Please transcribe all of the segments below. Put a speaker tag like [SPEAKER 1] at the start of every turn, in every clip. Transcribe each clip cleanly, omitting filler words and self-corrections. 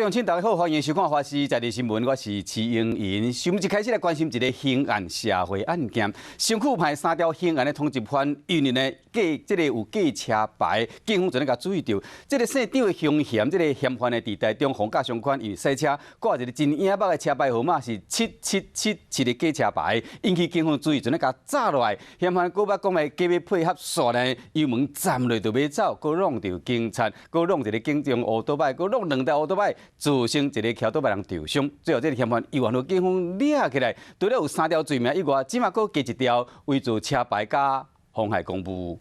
[SPEAKER 1] 鄉親，大家好，歡迎收看《華視在地新聞》，我是徐英仁。新聞一開始來關心一个刑案社會案件，身軀派三條刑案的通緝犯，因為呢假這个有假車牌，警方就咧共注意著。這个姓張的兇嫌，這个嫌犯呢，佇台中防駕相關，因為賽車掛一个真影目的車牌號碼是7777的假車牌，引起警方注意，就咧共抓落來。嫌犯閣捌講的計欲配合煞呢，油門站落就欲走，閣挵著警察，閣挵一个警用烏多擺，閣挵兩台烏多擺，造成一个騎多擺人受傷。最後這个嫌犯猶原予警方掠起來，除了有三條罪名以外，這馬閣加一條偽造車牌佮妨害公務。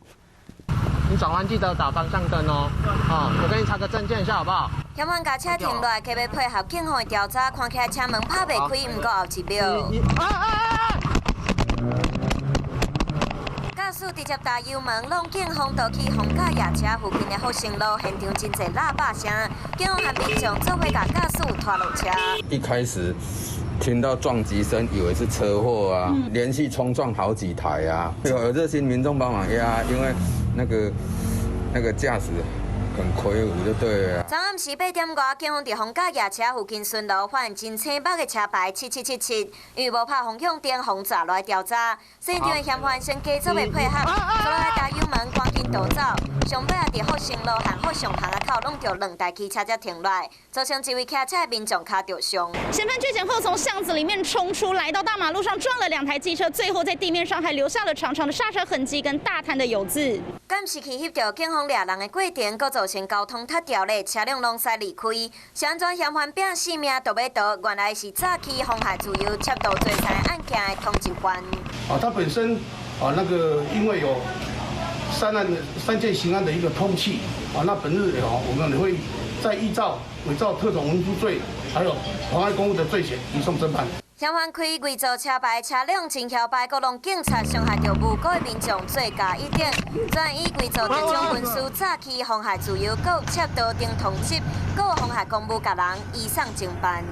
[SPEAKER 2] 你轉彎記得打方向燈哦。好，我給你查個證件一下，好不好？
[SPEAKER 3] 嫌犯共車停落來，計欲配合警方的調查，看起來車門拍袂開，毋過後一秒。駕駛直接踏油門，挵警方倒去逢甲夜車附近的福生路，現場真濟喇叭聲，警方和民眾做伙共駕駛拖落車。
[SPEAKER 4] 一開始聽到撞擊聲，以為是車禍啊，連續衝撞好幾台啊，有熱心民眾幫忙壓，因為那個駕駛很魁梧就對了。
[SPEAKER 3] 昨暗時8點外，警方佇逢甲夜車附近巡邏，發現真醒目的車牌7777，因為無拍方向燈，予抓來調查。現場的嫌犯先加速的配合，坐落來踏油門，趕緊逃走。上尾啊，佇福生路和福上巷仔口挵著兩台機車才停落來，造成一位騎車的民眾跤著傷。
[SPEAKER 5] 嫌犯確診後，從巷子裡面衝出來，到大馬路上撞了兩台機車，最後在地面上還留下了長長的剎車痕跡跟大灘的油漬。
[SPEAKER 3] 監視器翕著警方掠人的過程，閣造成交通窒掉咧，車輛攏使離開。是按怎嫌犯拚性命都欲逃？原來是早期妨害自由、竊盜罪財案件的通緝犯。
[SPEAKER 6] 啊，他本身啊，那個因為有三案三件刑案的一個通緝啊，那本日哦，我們也會再依照偽造特種文書罪，還有妨礙公務的罪嫌移送偵辦。
[SPEAKER 3] 嫌犯開偽造車牌車輛，真囂擺，閣挵警察傷害著無辜的民眾，罪加一等。轉以偽造特種文書早期妨害自由、閣有竊盜等通緝，閣有妨害公務共人移送偵辦。